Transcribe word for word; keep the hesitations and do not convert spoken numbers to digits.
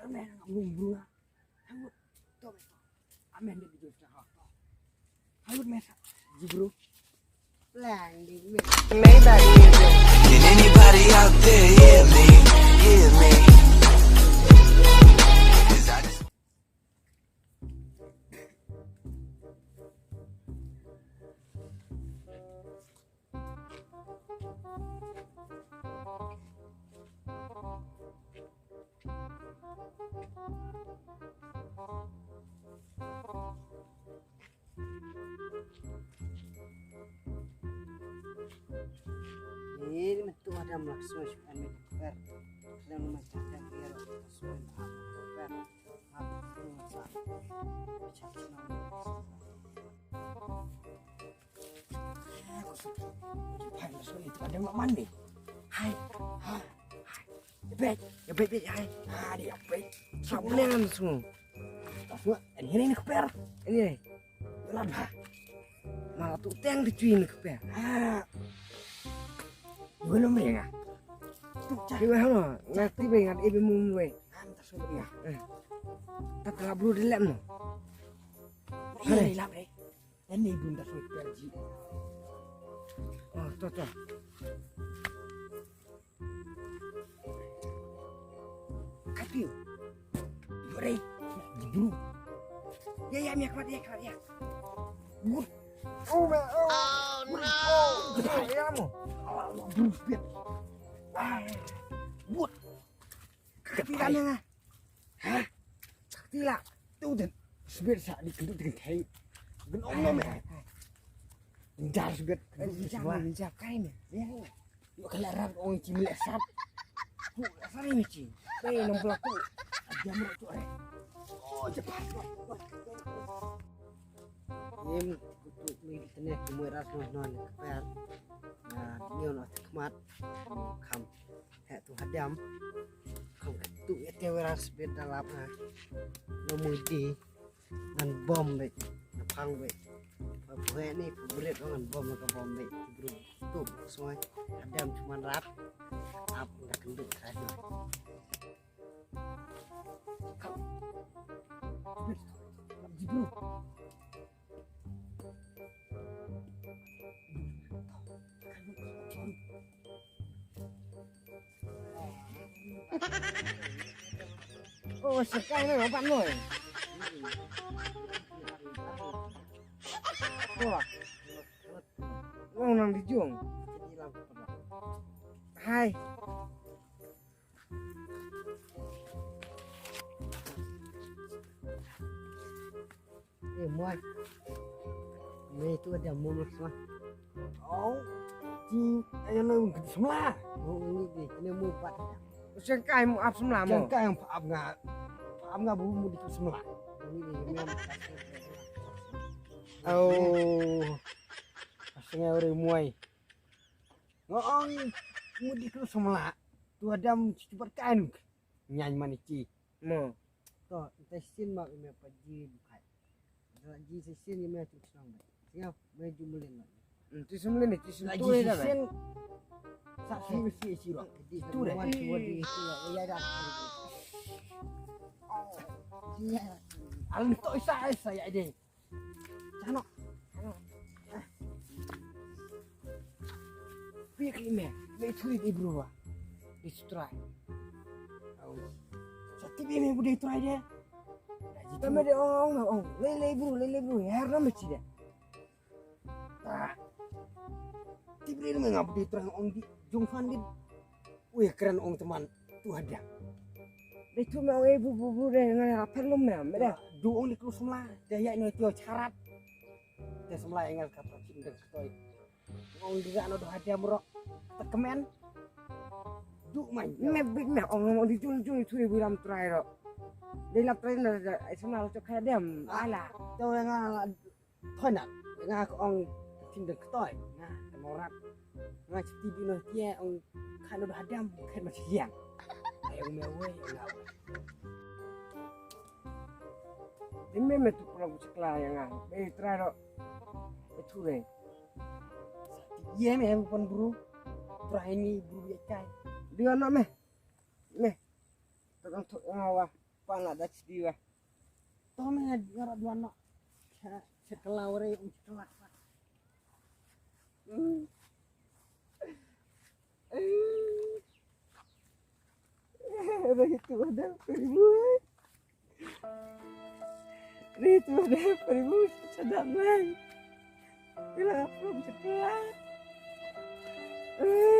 Amen. Amen. Amen. Amen. Amen. Amen. Maybach Music. Can anybody out there hear me? Hear me? Is that Ini mentu ada maksud kan ber. Sedang macam yang dia maksud apa ber. Apa tu apa. Hai, hai, hai. Hai. Ya bet, ya bet, bet, hai. Ah, dia ya bet. Sabulan semua. Semua, ini, ini keper. Ini. Laba. Malah tu teng tu cuy ni keper. Ah. Belum ya ngah. Tu cah. Dia mana? Nanti be ngat ibe mung we. Antar sudah ya. Eh. Tak telah bulu dalam no. Hai. Ini lap deh. Ini bunda sudah pergi. Oh, tu tu. Kapil. Beri. Bro. Ya ya, miak mat ya, kat ya. Bro. Oh, oh. Oh no. Ya mo. Bro, bit. Ah. Bro. Kapil kan ya. Hah? Sakti lah. Tu dan. Sbet sa di kenduk dengan kai. Gen om nom eh. Njar sbet. Njar, njar kai ni. Ya. Yo kala rat ong ci mele sat. Tu sat ni ci. Pe nom pelaku. Dia merek tu eh. Oh, cepat. Im kutu mi tene ki mui ras no no ni keper. Na ni ono khmat. Kam. Heh tu hadam. Kam tu ete ras bed dalap ha. No mui di. Ngan bom be. Na pang be. Ba bu heh ni bu bret ngan bom ka bom be. Bru tu soi. Hadam cuman rap. Ap na kenduk ka. Kam. Bru. Oh, sekai na, nampak noi. Wah. Wong nang di jong. Hai. Eh, muai. Mei tu ada mulu semua. Au. Ci, ayo na ung semla. Oh, ini di, ini mu pat. Sengkai mu ap semla mu. Sengkai yang ap nga. Ap nga bu mu di semla. Ini di, ini mu. Oh. Sengkai ore muai. Ngong mu di semla. Tu ada mu cepat kain. Nyan mani ci. Mo. To, nta shisien ma ïa me pat ji bukai. Da la ji shisien ïa me tu shnong me. Sngap, me ju mlien ma. Hmm, tu shisien mlien, tu shisien tu ïa da me. Shisien. Sa shisien shisien ro. Tu da. Wan tu wadi tu ïa da. Ïa. Al to isa isa ïa de. Chano. Chano. Pik ime, me thui di brua. Di sutrai. Au. Sa tibi me bu di trai dia. Tama de ong ong ong. Lei lei bru, lei lei bru. Her na me chi dia. Ah. Tibi me nga bu di trai ong di jong fan di. Wei kren ong teman tu hadang. Dei tu me ong ei bu bu bu dei ngan rapel lum me me dei. Du ong di klus mla dei ïa ino tio charat. Dei semla ïa ngan kata chin dei ktoi. Ong di ga no do hadang ro. Tekemen. Du man. Me big me ong ong di jul jul tu di bu lam trai ro. Dei lam trai na dei semla ro chok hadang. Ala. Tio ïa ngan Thoi na, nga ka ong ka tin dang ktoi, nga ka morat. Nga chiti bino tie ong ka no hadam, ka ma chiang. Ai ong me wei, nga wei. Dime me tu pula ku chakla ya nga, be trai ro. Be tu re. Ye me em pon bru. Trai ni bru ye kai. Dia na me. Me. Tadang tu nga wa. pan la da chdi wa. To me nga ra duan no. Cha, cha kala wari, um cha kala. Hmm. Eh. Rai tu ada peribui. Rai tu ada peribui. Sedap mai. Bila aku cha kala. Eh.